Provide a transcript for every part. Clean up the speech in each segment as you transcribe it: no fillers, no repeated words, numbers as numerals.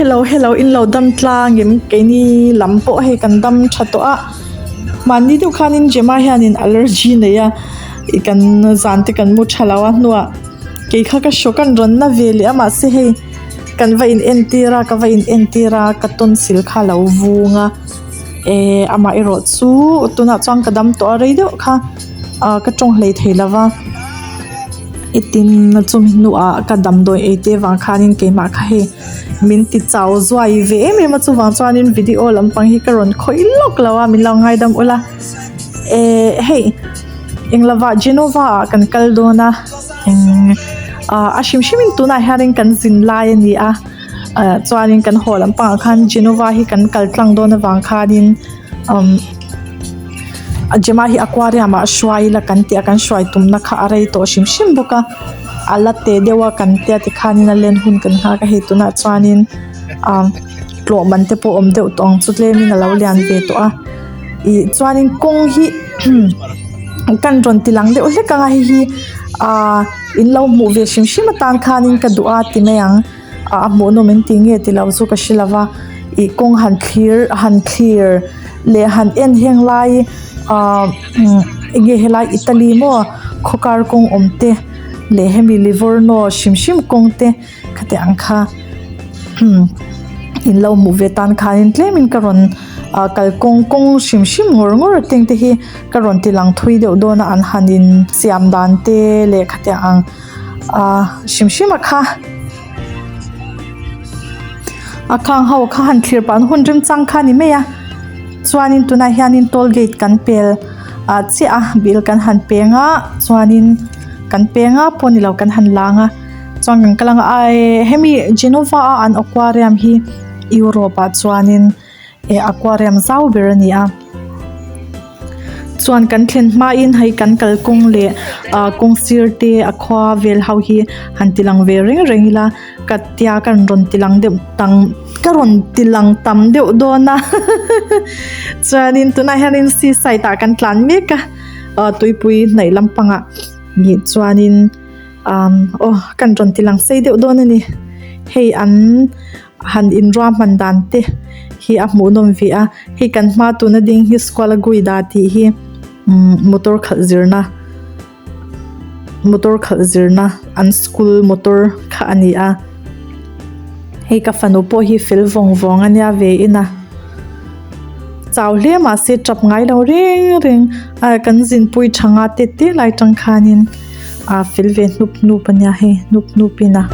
Hello hello in lo dam tlang em keini lam pawh hei kan dam tha tawh a mahni deuh khanin Gemma hianin allergy nei a ih kan zan te kan mu tha lo a hnuah kei kha ka hrawk a an rawn na ve leh a mahse hei kan va in entir a ka va in entir a ka tonsil kha a lo vung a eh amah erawh chu tunah chuan ka dam tawh a rei deuh kha ah ka tawng hlei thei lo va. I tin chumi hnuah ka damdawi ei te vang khanin keimah kha hei min ti chau zuai ve em em a chuvang chuanin video lampang hi ka rawn khawih lawk lo a min lo ngaidam ula eh hei englovah Genova ah kan kal dawn a eng ah a hrim hrimin tunah hianin kan zin lai a ni a ah chuanin kan haw lampangah khan Genova hi kan kal tlang dawn avang khanin. umm a Gemma hi aquarium ah hruai ila kan tih a kan hruai tumna kha a rei tawh hrim hrim bawk a a la te deuh a kan tia tikhanin a len hun kan nghak a hei tunah chuanin ah tlawh man te pawh awm deuh tawh ang chu tlemin a lo lian ve tawh a ih chuanin kawng hi kan rawn ti lang deuh hlek ang a hei hi ah in lo hmuh ve hrim hrim atan khanin ka duh a ti mai ang. a hmuhnawm in tih nge tilo chu ka hre lova ih kawng han thlir han thlir leh han en heng lai ahh enge helai Italy maw khawkar kawng awm te leh hemi Livorno hrim hrim kawng te khati ang kha in lo hmuh ve tan khanin tlemin ka rawn ah kalkawng kawng hrim hrim ngawr ngawr a teng te hi ka rawn ti lang thui deuh dawn a an han in siam dan te leh khati ang. Ah hrim hrim a kha a khang ho kha han thlir pah an hun remchang kha a ni mai a chuanin tunah hianin toll gate kan pel ah chiah a bill kan han peng a chuanin kan peng a pawh nilo kan han lang a chuan kan kal ang a aii hemi Genova a an aquarium hi Europe ah chuanin. Eh aquarium zau ber a ni a chuan kan thlen hmain hei kan kalkawng leh ah kawng sir te a khua vel ho hi han ti lang ve reng reng ila ka tia ka rawn ti lang deuh tang ka rawn ti lang tam deuh dawn a chuanin tunah hianin sea side ah kan tlan mek a ah tuipui hnaih lampangah nih chuanin ah aw kan rawn ti lang sei deuh dawn a ni hei an. Han inruahman dan te hi a hmuhnawm ve a hei kan hma tuna ding hi Scuola Guida tih hi umm motor khalh zirna motor khalh zirna an school motor kha a ni a hei ka fanu pawh hi fel vawng vawng a nia ve in a chau hle mahse tap ngai lo reng reng a kan zinpui tha nga te te lai tang khanin a fel ve hnup hnup a nia hei hnup hnup in a.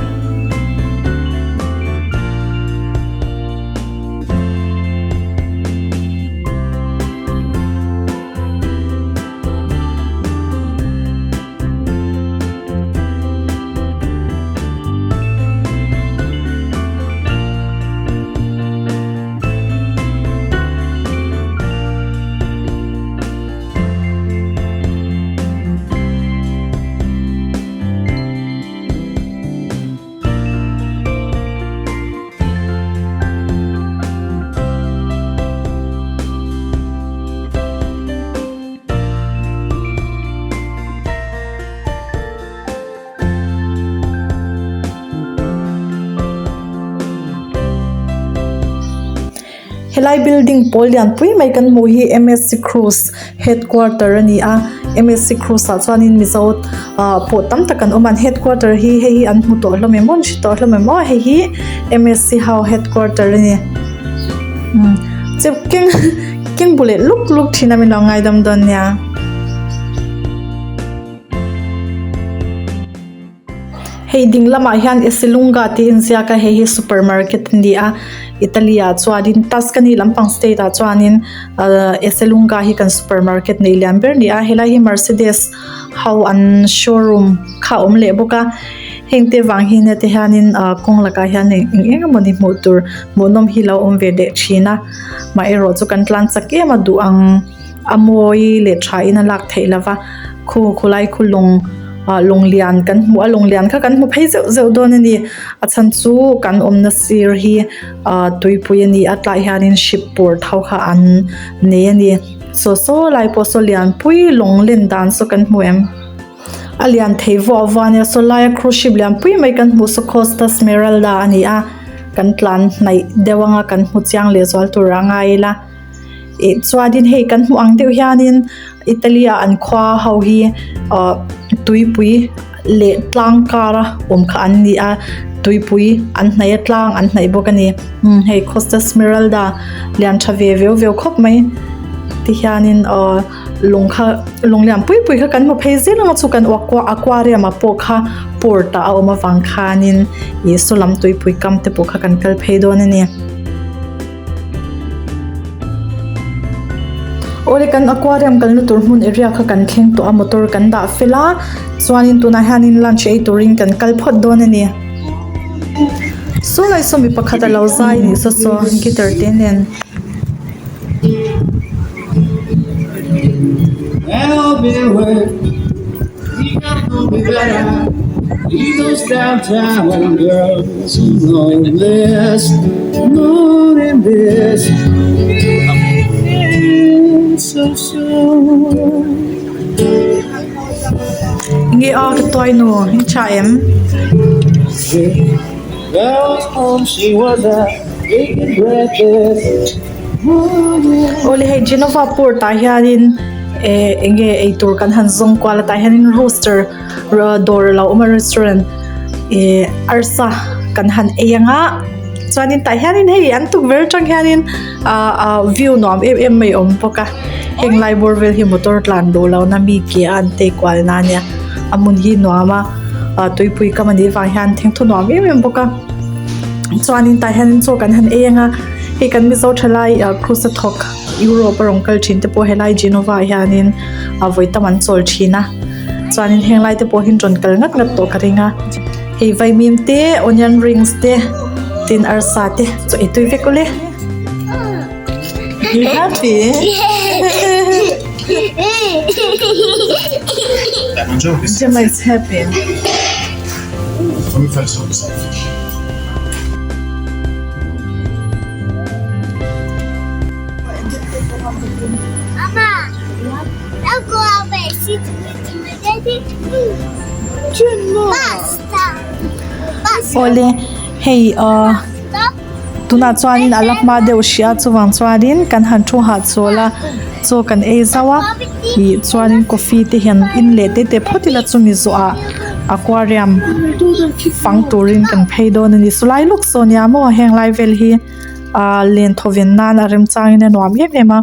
Helai building pawl lian pui mai kan hmuh hi M_S_C cruise headquarter a ni a M_S_C cruise ah chuanin mizo ah pawh tam tak an awm a an headquarter hi hei hi an hmu tawh hlawm em aw an hre tawh hlawm em aw hei hi M_S_C ho headquarter a ni chep keng keng bu leh luk luk thin a min lo ngaidam dawn nia. Hei ding lamah hian Esselunga tih a inziak a hei hi super market a ni a Italy ah chuanin Tuscany lampang state ah chuanin ahh Esselunga hi kan super market neih lian ber a ni a helai hi Mercedes ho an showroom kha a awm leh bawk a heng te vang hi nia te hianin ahh kawng lakah hian eng eng emawni hmuh tur hmuhnawm hi lo awm ve leh thin a amaherawh chu kan tlan chak em a duh ang. A mawi leh tha in a lak theih lova khu khulai khu lawng ah lawng lian kan hmuh a lawng lian kha kan hmu phei zeuh zeuh dawn a ni a chhan chu kan awmna sir hi ah tuipui a ni a tlaiah hianin ship port ho kha an nei a ni saw saw lai pawh saw lianpui lawng len dan saw kan hmu em a lian thei vuah vuah a nia saw laia cruise ship lianpui mai kan hmuh saw costa smeralda a ni a. kan tlan hnaih deuh anga kan hmu chiang leh zual tur a ngai ila ih chuanin hei kan hmuh ang deuh hianin Italy a an khua ho hi ahh tuipui leh tlang kara awm kha an ni a tuipui an hnaih a tlang an hnaih bawk a ni umm hei Costa Smeralda lian tha ve veu veu khawp mai ti hianin ahh lung kha lung lian pui pui kha kan hmu phei zel ang a chu kan aquarium ah pawh kha port ah a awm avang khanin ih saw lam tuipui kam te pawh kha kan kal phei dawn a ni. Awle kan aquarium kalna tur hmun area kha kan thleng tawh a motor kan dah fel a chuanin tunah hianin lunch ei turin kan kal phawt dawn a ni. Saw lai saw mi pakhat a lo zai anih saw saw guitar te nen. Nge a ka tuai nu i tha em? Awle hei Genova port ah hianin eh eng nge eitur kan han zawng kual a tah hianin rooster dawr a lo awm a restaurant eh arsa kan han ei ang a chuanin tah hianin hei an tukverh atang hianin ah ah view nuam em em mai a awm bawk a heng lai bawr vel hi motor tlan duh lohna mi ke a an tei kual na ania a hmun hi nuam a ah tuipui kam anih vang hian thengthaw nuam em em bawk a chuanin tah hianin chaw kan han ei ang a hei kan mizo thalai ah cruise a thawk Europe a rawn kal thin te pawh helai Genova ah hianin ah vawi tam an chawl thin a chuanin heng lai te pawh hi an rawn kal ngat ngat tawh ka ring a hei vaimim te onion rings te tin arsa te chaw ei tui vek awle you happy Gemma is happy. Awle hei ahh tunah chuanin a la hma deuh hrih a chuvang chuanin kan han thu hahchawl a chaw kan ei zauh a ih chuanin coffee te hian in leh te te phawt ila chumi zawhah aquarium fang turin kan phei dawn a ni sawlai lawk saw nia maw heng lai vel hi ahh len thawven nan a remchangin a nuam em em a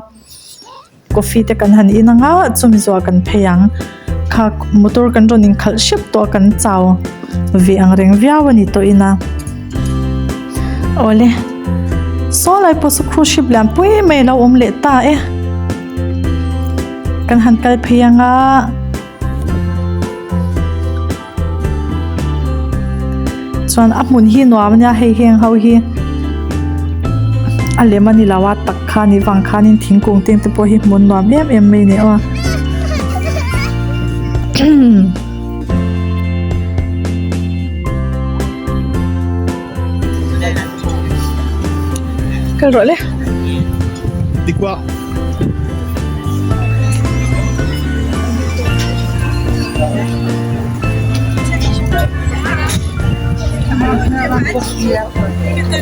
coffee te kan han in anga chumi zawhah kan phei ang kha motor kan rawn inkhalh hrep tawh a kan chau ve ang reng viau a ni tawh ina awle saw lai pawh saw cruise ship lian pui mai a lo awm leh ta e kan han kal phei anga. Chuan a hmun hi nuam ania hei heng ho hi a lem a ni lo a tak kha a nih vang khanin thingkung te te pawh hi hmun nuam em em mai a ni aw. Kal rawh le. Di qua.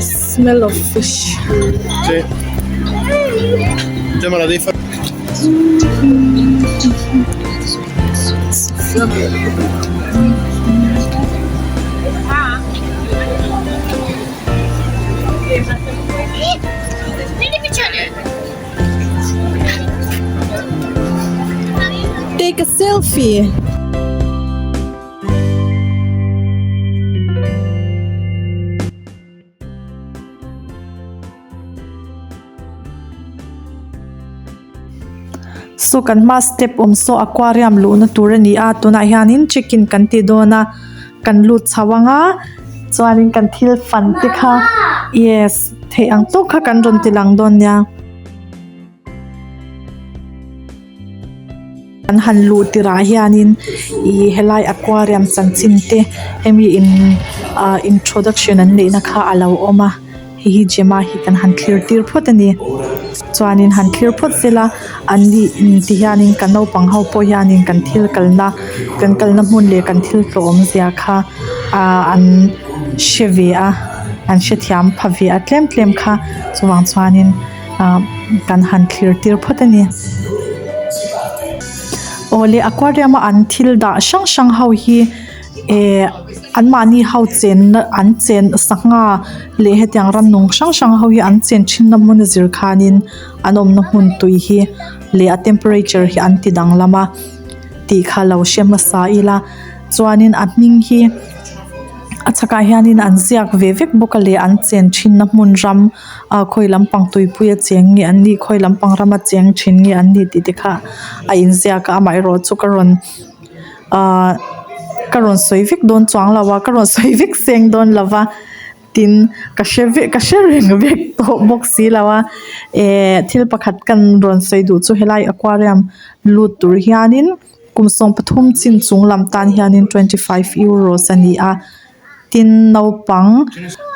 Smell of fish. Sì. Gemma la devi fare. Take a selfie. Saw kan hma step awm saw aquarium luhna tur a ni a tunah hianin check in kan ti dawn a kan lut chho ang a chuanin kan thil fan te kha yes theih ang tawk kha kan rawn ti lang dawn nia. An han luh tirah hianin ih helai aquarium chanchin te hemi in ah introduction an neihna kha a lo awm a hei hi Gemma hi kan han thlir tir phawt a ni chuanin han thlir phawt sela an nih ti hianin kan naupang ho pawh hianin kan thil kalna kan kalna hmun leh kan thil tlawh awmzia kha ah an hre ve a. an hrethiam pha ve a tlem tlem kha chuvang chuanin ah kan han thlir tir phawt a ni. Awle aquarium a an thil dah hrang hrang ho hi eh an mahni ho chenna an chen sangha leh hetiang rannung hrang hrang ho hi an chen thin na hmun a zir khanin an awmna hmun tui hi leh a temperature hi an ti danglam a tih kha lo hre hmasa ila chuanin a hming hi a chhakah hianin an ziak ve vek bawk a leh an chen thin na hmun ram ah khawi lampang tuipui a cheng nge an nih khawi lampang rama cheng thin nge an nih tih te kha a inziak a amaherawh chu ka rawn ahh ka rawn sawi vek dawn chuang lo a ka rawn sawi vek seng dawn lo va tin ka hre vek ka hre reng vek tawh bawk si lo a eh thil pakhat kan rawn sawi duh chu helai aquarium lut tur hianin kum 13 chin chung lam tan hianin 25 euros a ni a tin naupang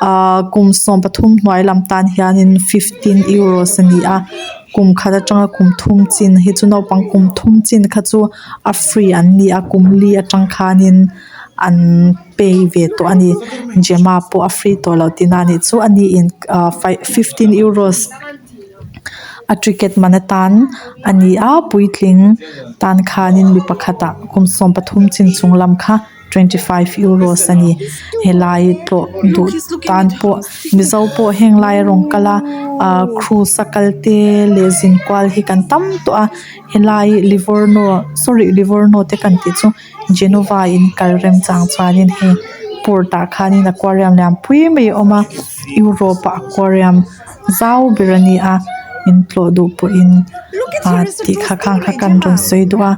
ahh kum 13 hnuai lam tan hianin 15 euros a ni a kum khat atanga kum thum chin hi chu naupang kum thum chin kha chu a free an ni a kum li atang khanin an pay ve tawh a ni Gemma pawh a free tawh loh tihna a nih chu a niin ahh 15 euros. A ticket man atan a ni a puitling tan khanin mi pakhatah kum 13 chin chung lam kha 25 euros a ni helai tlawh duh tan pawh mizo pawh heng lai a rawn kal a ahh cruise a kal te leh zin kual hi kan tam tawh a helai livorno sorry livorno te kan tih chu Genova in kal rem chang chuanin hei port ah khanin aquarium lian pui mai a awm a Europe ah aquarium. Zau ber a ni a in tlawh duh pawhin ah tih kha khang kha kan rawn sawi duh a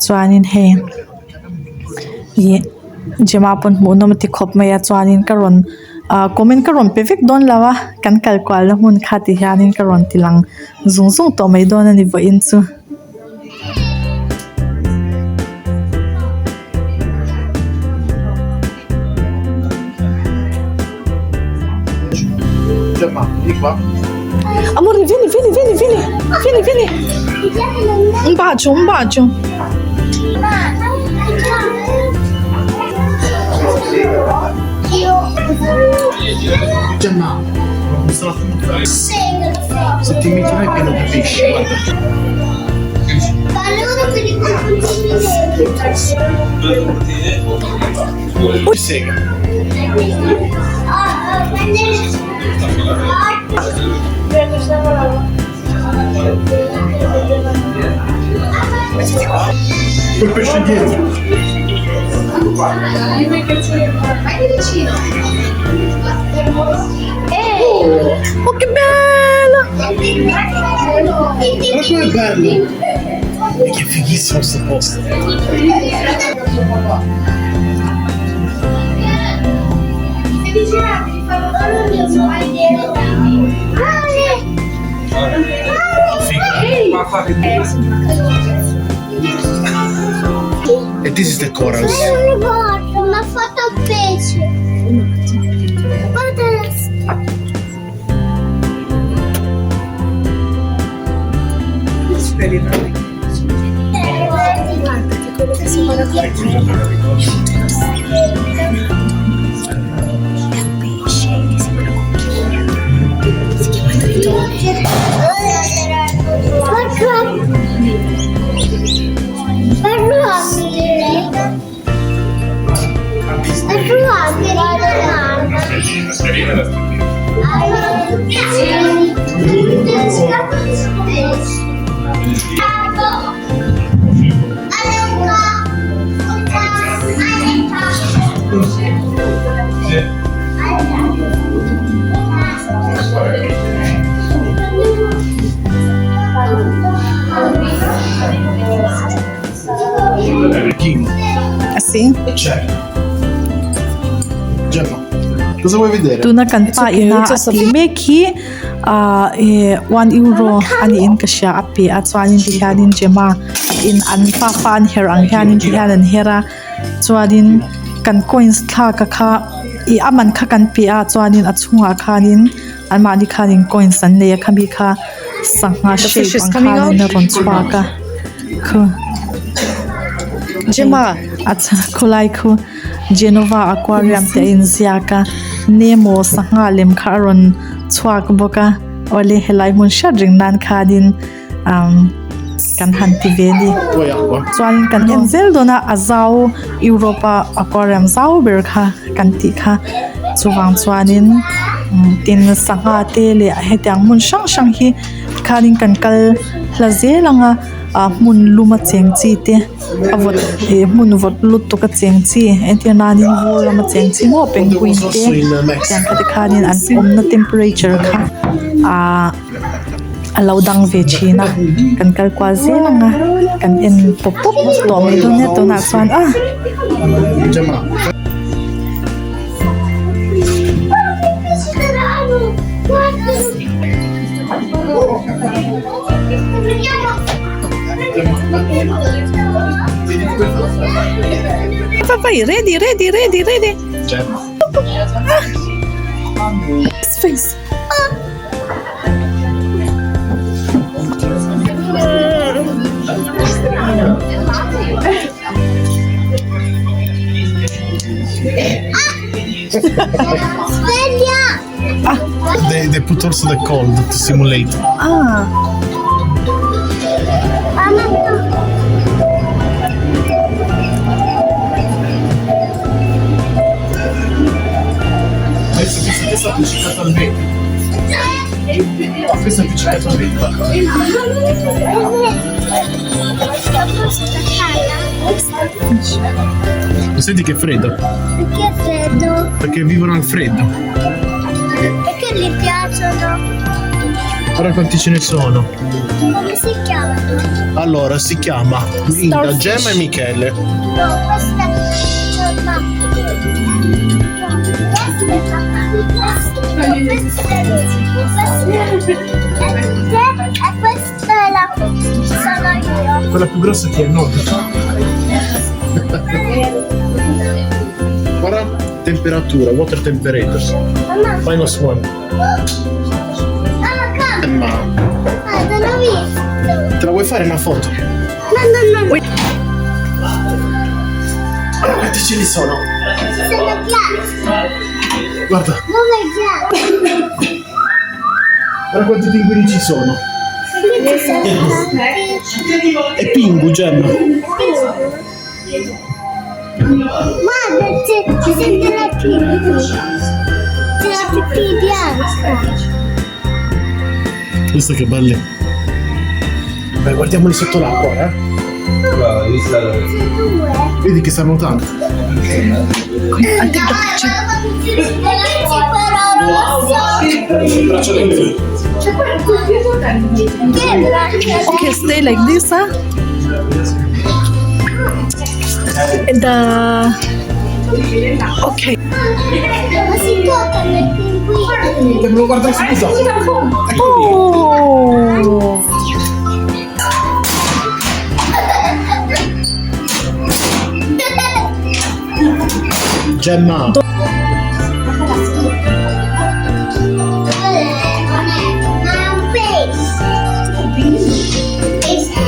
chuanin hei ih Gemma pawn hmuh nawm a ti khawp mai a chuanin ka rawn ah comment ka rawn pe vek dawn lo a kan kal kual na hmun kha ti hianin ka rawn ti lang zung zung tawh mai dawn a ni vawiin chu. Amore vieni vieni vieni vieni vieni vieni un bacio un bacio Se ti metti è pieno di pesci, guarda. Sega. Quel pesce dietro. Oh che bello! Guarda com'è bello! Che fighissimo sto posto! E this is the corals. Una foto pesce. Guarda. Sì? C'è. Gemma, cosa vuoi vedere? Tuna kan pa ina a ti mek hi ah eh one euro a niin ka hria a pe a chuanin ti hianin Gemma in an pafa an her ang hianin ti hian an her a chuanin kan coins thlak a kha ih a man kha kan pe a chuanin a chungah khanin anmahni khanin coins an nei a khami kha sangha shape ang khanin a rawn chhuak a khu Gemma a khulai khu Genova aquarium te a inziak a. Nemo sangha lem kha a rawn chhuak bawk a awle helai hmun hriat reng nan khanin umm kan han ti ve a ni chuan kan en zel dawn a a zau Europe a aquarium zau ber kha kan tih kha chuvang chuanin umm tin sangha te leh hetiang hmun hrang hrang hi khanin kan kal hla zel ang a ah hmun lum a cheng chi te a vawt ih hmun vawt lutuk a cheng chi entir nanin vur lama cheng chi maw penguin te tiang kha te khanin an awmna temperature kha ahh a lo dang ve thin a kan kal kual zel ang a kan en pawp pawp tawh mai dawn nia tunah chuan a. Ready ready ready ready Face. They, they put also the cold to simulate. Ah. Adesso questa questa è appiccicata al vetro. Questo è appiccicato al vetro. Lo senti che è freddo? Perché è freddo? Perché vivono al freddo. Perché gli piacciono? Guarda quanti ce ne sono. Come si chiamano? Allora, si chiama Linda, Gemma e Michele. No, questa è Questa è papà. Questa è Questa è E questa è la sono io. Quella più grossa che è no. Guarda, temperatura, water temperatures. Mamma, Minus one. mamma, come. Ma Guarda, l'ho visto. te la vuoi fare una foto? No, no, no. Guarda quanti ce ne sono. Sono bianchi. Guarda, Dove è bianco? guarda quanti pinguini ci sono. Qui ci sono tanti. È Pingu, Gemma. Guarda, c'è, ci sente la pipì. C'è la pipì bianca. Questa che belle. Beh, guardiamoli sotto l'acqua, eh. C'è due. Vedi che stanno tanto. I take the picture. Perché c'è quello rosso? Braccialetto. Che è braccio? Okay, stay like this, huh? The okay. Ma si toccano i pinguini. Devo guardare subito. Oh. Gemma. Ma è un pesce. Pesce.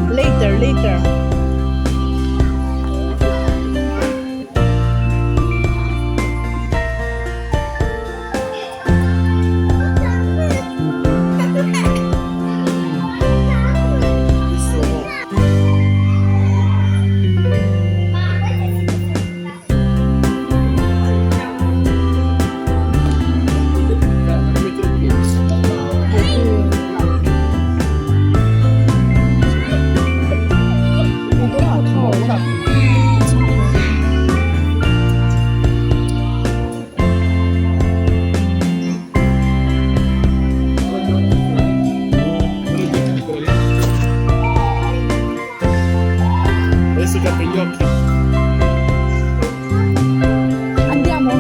Later, later. Adesso che apri gli occhi. Andiamo.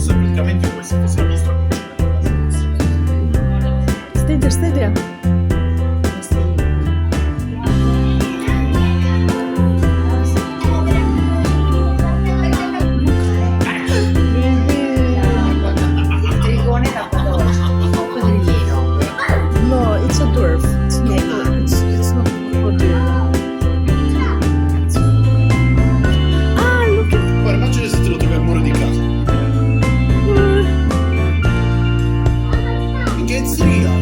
Questo praticamente è come se fosse visto a cucinare. Stay there, stay there. Trigone da coccodrillino. No, it's a dwarf. It's not, it's, it's not crocodile. Ah, look at Guarda, immagina se te lo trovi al muro di casa. Che it's real.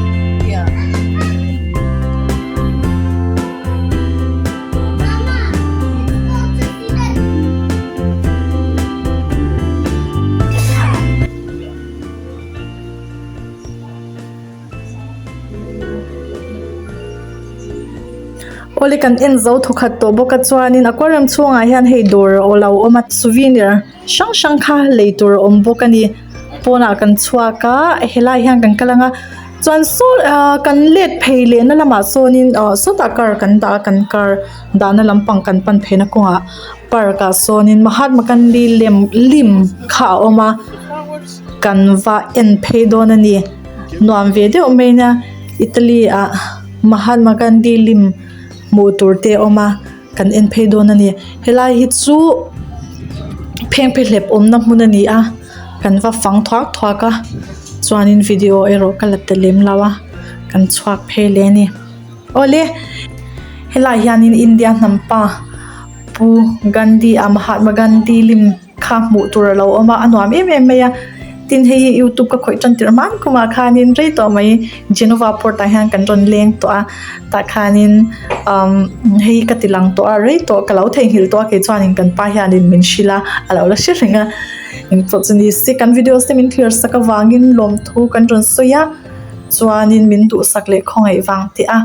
Yeah. Awle kan en zo thawkhat tawh bawk a chuanin aquarium chhungah hian hei dawr a lo awm a souvenir hrang hrang kha lei tur a awm bawk a ni pawnah kan chhuak a helai hian kan kal ang a chuan saw ahh kan let phei leh na lamah sawnin ah sawtah car kan dah a kan car dahna lampang kan pan phei na kawngah park ah sawnin mahatma gandhi lem lim kha a awm a kan va en phei dawn a ni nuam ve deuh mai nia Italy ah mahatma gandhi lim hmuh tur te a awm a kan en phei dawn a ni helai hi chu phengphehlep awmna hmun a ni a kan va fang thuak thuak a chuanin video erawh ka la ta lem lo a kan chhuak phei leh a ni awle helaiah hianin India hnam pa pu Gandhi ah Mahatma Gandhi lim kha hmuh tur a lo awm a a nuam em em mai a tin hei hi youtube ka khawih tan tirh hman kumah khanin rei tawh mai Genova port ah hian kan rawn leng tawh a tah khanin umm hei hi ka ti lang tawh a rei tawh ka lo theihnghilh tawh a kei chuanin kan pa hianin min hrilh a a lo la hre reng a engpawh chu ni se kan videos te min thlir sak avangin lawmthu kan rawn sawi a chuanin min duhsak leh khawngaih vang teh a.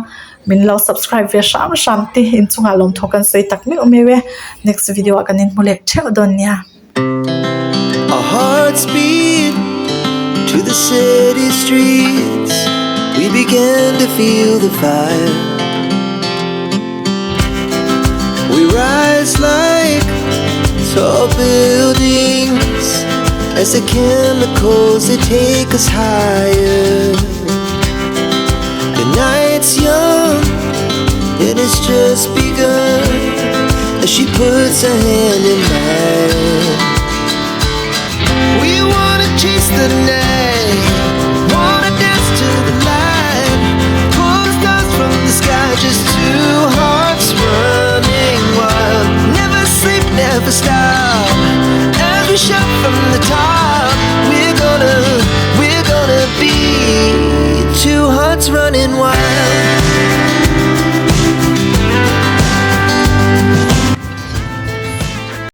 Min lo subscribe ve hram hram te inchungah lawmthaw kan sawi tak meuh meuh e. Next video ah kan inhmu leh theuh dawn nia. Our hearts beat to the city streets We began to feel the fire We rise like tall buildings As the chemicals they take us higher The night's young and it's just begun As she puts her hand in mine We wanna chase the night Wanna dance to the light Pull the stars from the sky Just two hearts running wild Never sleep, never stop As we shout from the top We're gonna, we're gonna be Two hearts running wild